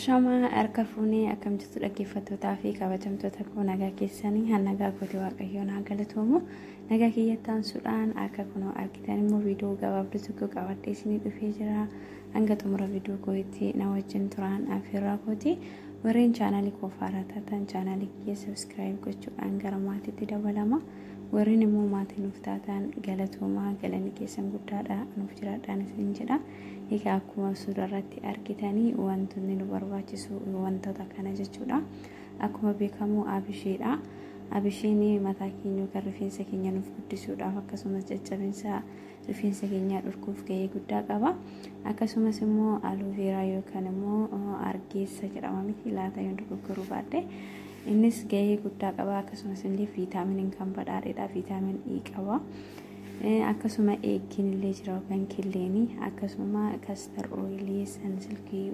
Ashamaa harka fuunee akkam jirtu dhaggeeffattootaa fi kabajamtoota koo, nagaa keessanii? Han nagaa kooti, Waaqayyoon haa galatoomu. Nagaa kiyyatti aansuudhaan akka kunoo argitan immoo viidiyoo gabaabduu tokko qabadhee isinii dhufee jira. Hanga xumura viidiyoo kootti na wajjin turaan affeerraa kooti. Warreen chaanaalii koo haaraa taatan chaanaalii kiyya subscribe gochuudhaan gara maatiitti dabalama. Warreen immoo maatii nuuf taatan galatoomaa, galanni keessan guddaadha, nuuf jiraadhaan isin jedha. Egaa akkuma suura irratti argitanii wantoonni nu barbaachisu wantoota kana jechuudha. Akkuma beekamu abisheedha. Abisheen mataa keenya yookaan rifeensa keenya nuuf guddisuudhaaf, akkasumas caccabinsa rifeensa keenyaa dhorkuuf gahee guddaa qaba. Akkasumas immoo aloe vera yookaan immoo argeessa jedhama miti laata, yoo dogoggoruu baadhe, innis gahee guddaa qaba. Akkasumas illee viitaaminiin kan badhaadheedha. Vitamin E qaba. Akkasuma eeggiin illee jira yookaan killeenii, akkasuma castor oilii, Sunsilkii,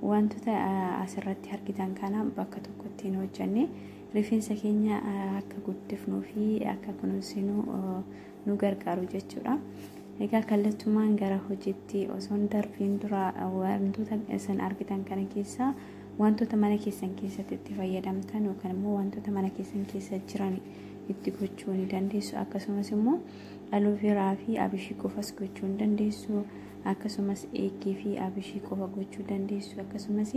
wantoota asirratti argitan kana bakka tokkotti hin hojjenne rifeensa keenya akka guddifnuu fi akka kunuunsinu nu gargaaru jechuudha. Egaa kallattumaan gara hojiitti osoo hin darbiin dura wantoota isin argitan kana keessaa wantoota mana keessan keessatti itti fayyadamtan yookaan immoo wantoota mana keessan keessa jiran itti gochuu ni dandeessu. Akkasumas immoo aloe vera fi abishii qofas gochuu ni dandeessu. Akkasumas eeggii fi abishii qofa gochuu dandeessu. Akkasumas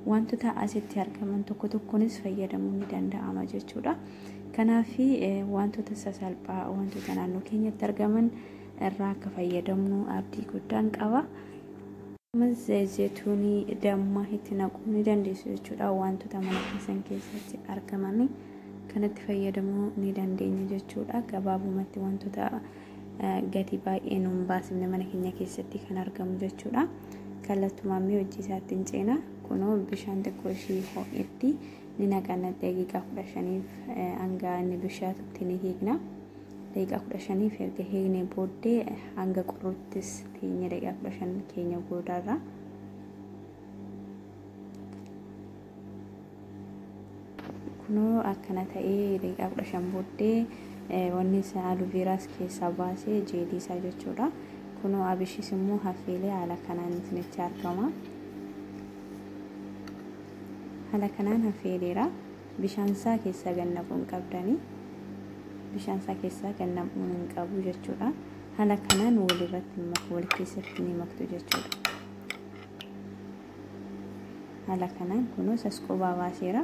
wantoota asitti argaman tokko tokkonis fayyadamuu ni danda'ama jechuudha. Kanaaf wantoota sasalphaa, wantoota naannoo keenyatti argaman irraa akka fayyadamnu abdii guddaan qaba. Akkasumas zeetuunii, damma itti naquu ni dandeessu jechuudha. Wantoota mana keessan keessatti argaman kanatti fayyadamuu ni dandeenya jechuudha. Gabaabumatti wantoota gatii baay'ee nuun baasifne mana keenya keessatti kan argamu jechuudha. Kallattumaan mee hojii isaatti hin ceena. Kunoo bishaan xiqqoo ishii ho'etti ni naqanna, daqiiqaa 15f hanga inni bishaatutti ni hiikna. Daqiiqaa 15f erga hiiknee booddee hanga qorruttis teenya daqiiqaa 15 keenya boodarra. Kunoo akkana ta'ee daqiiqaa 15 booddee wanni isaa aloe veraas keessaa baasee jeelii isaa jechuudha. Kunoo abishiis immoo hafeelee haala kanaan isinitti argama. Haala kanaan hafeeleera. Bishaan isaa keessaa gad naquu hin qabdanii. Bishaan isaa keessaa gad nam'uu hin qabu jechuudha. Haala kanaan walirratti wal keessatti ni maktu jechuudha. Haala kanaan kunoo isas qubaa baaseera.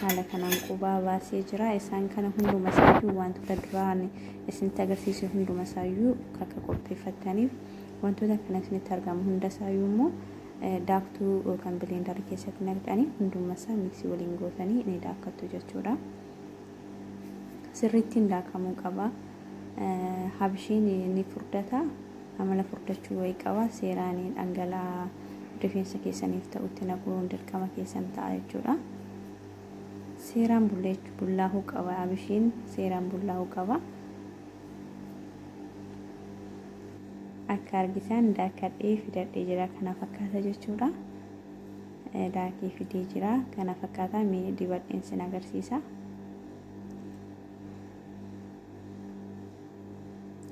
Haala kanaan qubaa baasee jira. Isaan kana hunduma isaayyuu, wantoota duraan isinitti agarsiise hunduma isaayyuu akka qopheeffattaniif, wantoota kana isinitti argamu hunda isaayyuu immoo daaktuu yookaan blenderii keessatti naqxanii hunduma isaa mixii waliin gootanii ni daakkattu jechuudha. Sirriittiin daakamuu qaba. Habishiin ni furdata. Amala furdachuu wayii qaba. Seeraan dhangala'aa rifeensa keessaniif ta'utti naquun dirqama keessan ta'a jechuudha. Seeraan bullaa'uu qaba. Abishiin seeraan bullaa'uu qaba. Akka argitan daakadhee fidadhee jira, kana fakkaata jechuudha. Daakee fidee jira, kana fakkaata. Mee dibadheen sin agarsiisa.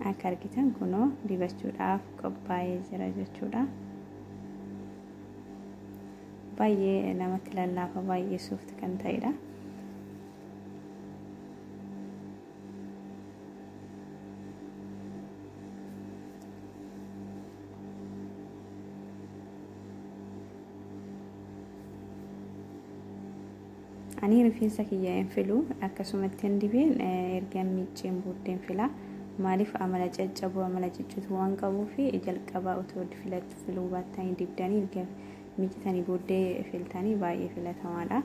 Akka argitan kunoo dibachuudhaaf qophaa'ee jira jechuudha. Baay'ee namatti lallaafa, baay'ee soft kan ta'edha. Ani rifeensa kiyya hin filu, akkasumatti hin dibeen, erga miicceen booddeen fila. Maaliif? Amala caccabuu, amala ciccituu waan qabuuf, jalqaba otoo filuu baattanii dibdanii erga miiccitanii booddee filtanii baay'ee filatamaadha.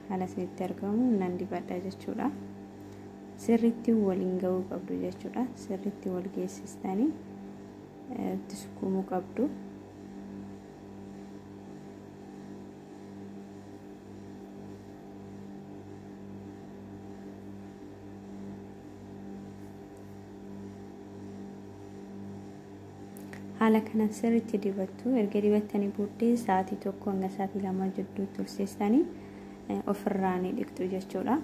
Haala isinitti argamu nan dibadha jechuudha. Sirriitti waliin ga'uu qabdu jechuudha. Sirriitti wal geessistanii itti sukkuumuu qabdu. Haala kanaan sirriitti dibattu. Erga dibattanii booddee sa'aatii 1 hanga sa'aatii 2 jidduu tursiistanii ofirraa ni dhiqxu jechuudha.